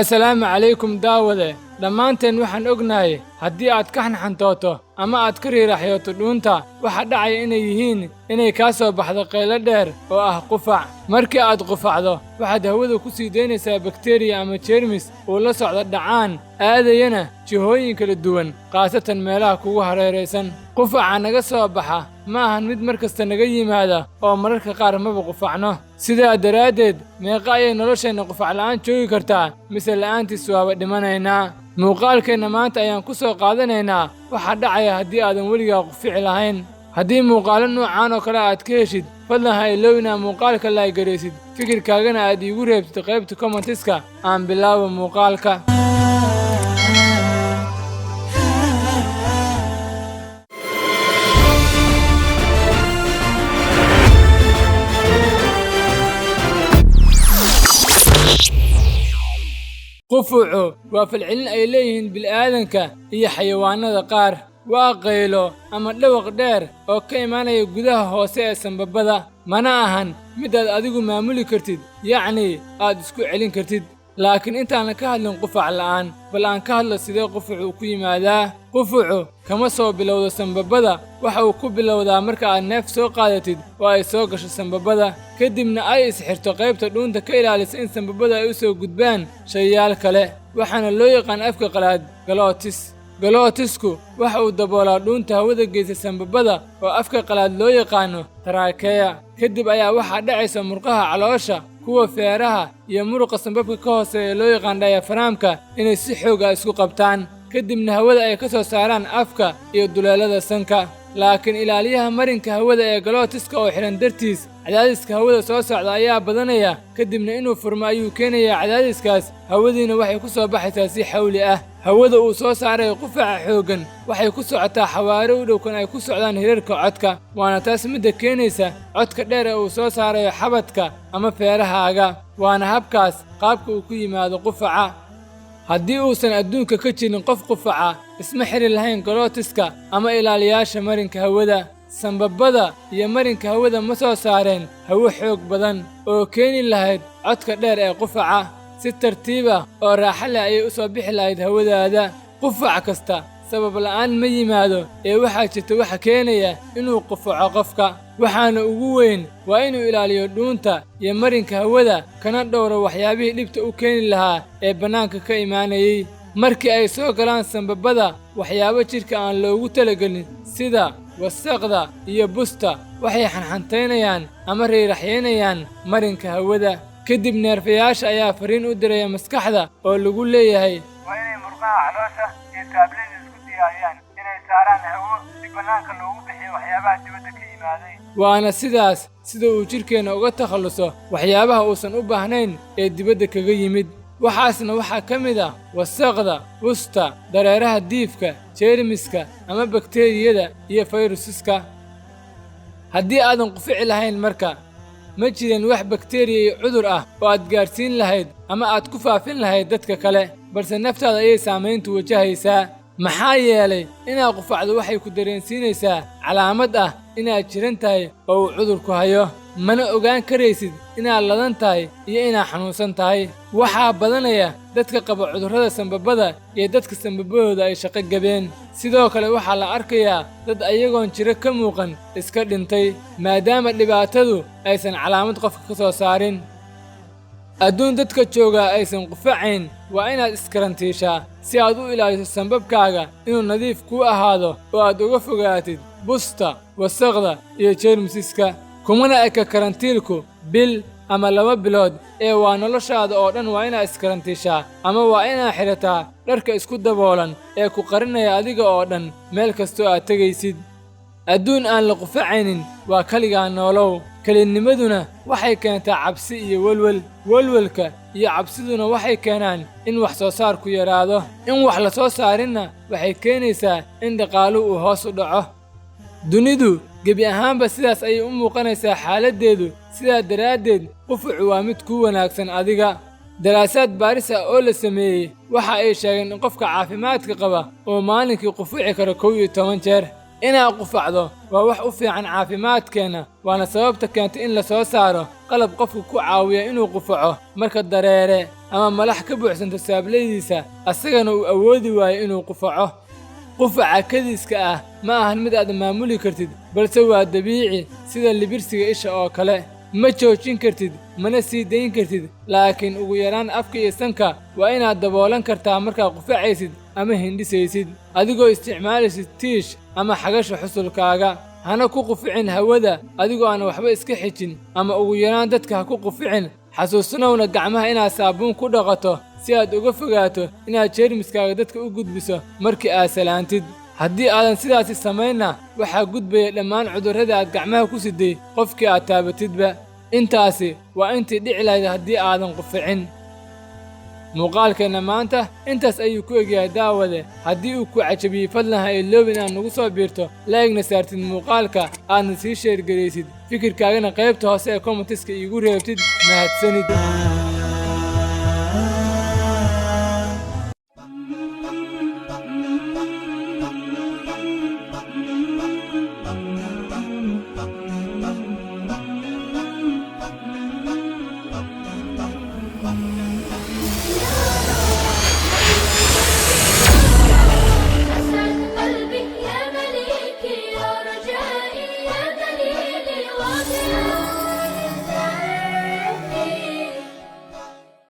Asalaamu calaykum daawade. Dhammaanteen waxaan ognahay haddii aad ka xanxantooto ama aad ka riiraxyooto dhuunta, waxa dhacaya inay yihiin inay kaa soo baxdo qaylo dheer oo ah qufac. Markii aad qufacdo, waxaad hawada ku sii daynaysaa bakteriya ama jeermis uu la socdo dhacaan aadayana jihooyin kala duwan, khaasatan meelaha kugu hareeraysan. Qufaca naga soo baxa ma ahan mid mar kasta naga yimaada, oo mararka qaar maba qufacno. Sidaa daraaddeed, meeqa ayay nolosheenna qufac la'aan joogi kartaa, mise la'aantiis waaba dhimanaynaa? Muuqaalkeenna maanta ayaan ku soo qaadanaynaa waxa dhacaya haddii aadan weligaa qufici lahayn. Haddii muuqaallo noocaan oo kale aad ka heshid, fadlan ha ilow inaa muuqaalka like garaysid, fikirkaagana aad iigu reebtid qaybta comments-ka. Aan bilaabo muuqaalka. Qufucu waa falcelin ay leeyihiin bil'aadanka iyo xayawaannada qaar. Waa qaylo ama dhawaq dheer oo ka imaanaya gudaha hoose ee sambabada, mana ahan mid aad adigu maamuli kartid, yacnii aad isku celin kartid. Laakiin intaanan ka hadlin qufac la'aan, bal aan ka hadlo sidee qufucu ku yimaadaa. Qufucu kama soo bilowdo sambabada. Waxa uu ku bilowdaa marka aad neef soo qaadatid oo ay soo gasho sambabada, kadibna ay isxirto qaybta dhuunta ka ilaalisa in sambabada ay u soo gudbaan shayaal kale, waxaana loo yaqaan afka qalaad glottis. Glottis-ku waxa uu daboolaa dhuunta hawada geysa sambabada oo afka qalaad loo yaqaano trachea. Kadib ayaa waxaa dhacaysa murqaha caloosha, kuwa feeraha iyo muruqa sambabka ka hooseeya loo yaqaan diaphragm-ka inay si xoog ah isku qabtaan, kadibna hawada ay ka soo saaraan afka iyo duleelada sanka. Laakiin ilaaliyaha marinka hawada ee glottis-ka oo xidhan dartiis, cadaadiska hawada soo socda ayaa badanaya, kadibna inuu furmo ayuu keenayaa cadaadiskaas. Hawadiina waxay ku soo baxaysaa si xawli ah. Hawada uu soo saarayo qufaca xooggan waxay ku socotaa xawaare u dhow kan ay ku socdaan hirarka codka, waana taas midda keenaysa codka dheer ee uu soo saarayo xabadka ama feerahaaga. Waana habkaas qaabka uu ku yimaado qufaca. Haddii uusan adduunka ka jirin qof qufaca, isma xiri lahayn glottis-ka ama ilaaliyaasha marinka hawada. Sambabada iyo marinka hawada ma soo saareen hawo xoog badan oo keeni lahayd codka dheer ee qufaca. Si tartiib ah oo raaxo leh ayay u soo bixi lahayd hawadaada. Qufac kasta sabab la'aan ma yimaado, ee waxaa jirta waxa keenaya inuu qufaco qofka. Waxaana ugu weyn waa inuu ilaaliyo dhuunta iyo marinka hawada, kana dhowro waxyaabihii dhibta u keeni lahaa ee bannaanka ka imaanayay. Markii ay soo galaan sambabada waxyaabo jidhka aan loogu talagelin sida wasaqda iyo busta, waxay xanxantaynayaan ama riiraxyaynayaan marinka hawada. Kadib neerfayaasha ayaa fariin u diraya maskaxda oo lagu leeyahay waa inay murqaha caloosha iyo taablada isku diyaariyaan inay saaraan hawo si bannaanka loogu bixiyo waxyaabaha dibadda ka yimaaday. Waana sidaas sida uu jidhkeenna uga takhalluso waxyaabaha uusan u baahnayn ee dibadda kaga yimid. Waxaasna waxaa ka mid ah wasaqda, busta, dareeraha diifka, jeermiska ama bakteeriyada iyo fayrusiska. Haddii aadan qufici lahayn marka, ma jirin wax bakteriya iyo cudur ah oo aad gaadhsiin lahayd ama aad ku faafin lahayd dadka kale, balse naftaada ayay saamayntu wajahaysaa. Maxaa yeelay, inaad qufacdo waxay ku dareensiinaysaa calaamad ah inaad jiran tahay oo uu cudurku hayo, mana ogaan karaysid inaad ladan tahay iyo inaad xanuunsan tahay. Waxaa badanaya dadka qaba cudurrada sambabada iyo dadka sambabahooda ay shaqo gabeen. Sidoo kale waxaa la arkayaa dad ayagoon jiro ka muuqan iska dhintay, maadaama dhibaatadu aysan calaamad qofka ka soo saarin. Adduun dadka joogaa aysan qufacayn, waa inaad iskarantiishaa si aad u ilaaliso sambabkaaga inuu nadiif kuu ahaado oo aad uga fogaatid busta, wasaqda iyo jeermisiska. Kumana eka karantiilku bil ama 2 bilood, ee waa noloshaada oo dhan. Waa inaad iskarantiishaa ama waa inaad xidhataa dharka isku daboolan ee ku qarinaya adiga oo dhan meel kastoo aad tegaysid. Adduun aan la qufacaynin waa kaligaa noolow. Kelinimaduna waxay keentaa cabsi iyo welwel. Welwelka iyo cabsiduna waxay keenaan in wax soo saarku yaraado. In wax la soo saarinna waxay keenaysaa in dhaqaaluhu uu hoos u dhaco. Dunidu gebi ahaanba sidaas ayay u muuqanaysaa xaaladdeedu. Sidaa daraaddeed, qufucu waa mid kuu wanaagsan adiga. Daraasaad baaris ah oo la sameeyey waxa ay sheegeen in qofka caafimaadka qaba uu maalinkii qufuci karo 11 jeer. Inaad qufacdo waa wax u fiican caafimaadkeenna, waana sababta keentay in la soo saaro qalab qofka ku caawiya inuu qufaco marka dareere ama malax ka buuxsanto saablaydiisa, asagana uu awoodi waayo inuu qufaco. Qufaca kadiska ah ma ahan mid aad maamuli kartid, balse waa dabiici sida libirsiga isha oo kale. Ma joojin kartid, mana sii dayn kartid, laakiin ugu yaraan afka iyo sanka waa inaad daboolan kartaa markaad qufacaysid ama hindhisaysid, adigoo isticmaalaysid tiish ama xagasha xusulkaaga. Hana ku quficin hawada adigoo aan waxba iska xijin, ama ugu yaraan dadka ha ku quficin. Xasuusnowna gacmaha inaad saabuun ku dhaqato si aad uga fogaato inaad jeermiskaaga dadka u gudbiso markii aad salaantid. Haddii aadan sidaasi samaynna, waxaa gudbaya dhammaan cudurrada aad gacmaha ku siday qofkii aad taabatidba. Intaasi waa intii dhici lahayd haddii aadan quficin. Muuqaalkeenna maanta intaas ayuu ku egyahay. Daawade, haddii uu ku cajabiyey, fadlan ha iloobin inaad nagu soo biirto, like-na saartid muuqaalka, aadna sii share garaysid, fikirkaagana qaybta hoose ee comments-ka iigu reebtid. Mahadsanid.